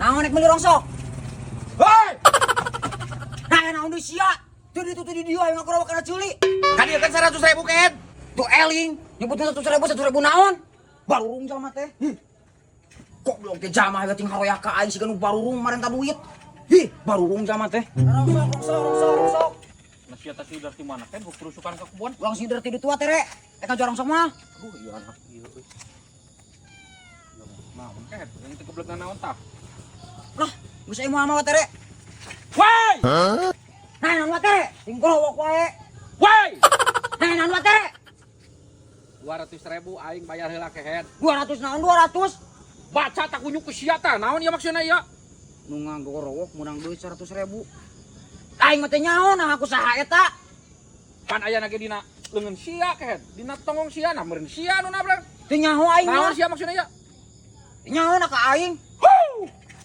Naon nek meuli rongsok? Hei! Nah, naon deui sia? Teu ditu teu di dieu aing ngakorowok kana ceuli. Kan ieu kan 100.000, Ken. Tuh eling, nyebutna 100.000, 100.000 naon? Barurung jalma teh. Hih. Kok belum teh jamah ya ting haroya ka aing siga nu barurung marenta duit. Hih, barurung jalma teh. Rongsok, rongsok, rongsok, rongsok. Nah, sia teh dari mana kan kerusukan ke kebun. Ulang sing dari tua tere. Eta jual rongsok mah. Aduh, iya anak ieu euy. Naon kehed, yang teu geblek naon tah. Lah, geus aing moal mawa tere. Woi! Nah, naon wae tere? Ting korowok wae. Woi! Nah, naon wae tere? 200.000 aing bayar heula kehed. 200 naon 200? Baca tak kunyuk ku sia tah, naon ieu maksudna ieu? Nu ngagorowok menang duit 100.000. Aing mah teh nyaho nah aku saha eta. Pan aya ge dina leungeun sia kehed, dina tongong sia nah meureun sia nu nabrak. Teu nyaho aing Naon mah. sia maksudna ieu? Teu nyaho nah ka aing.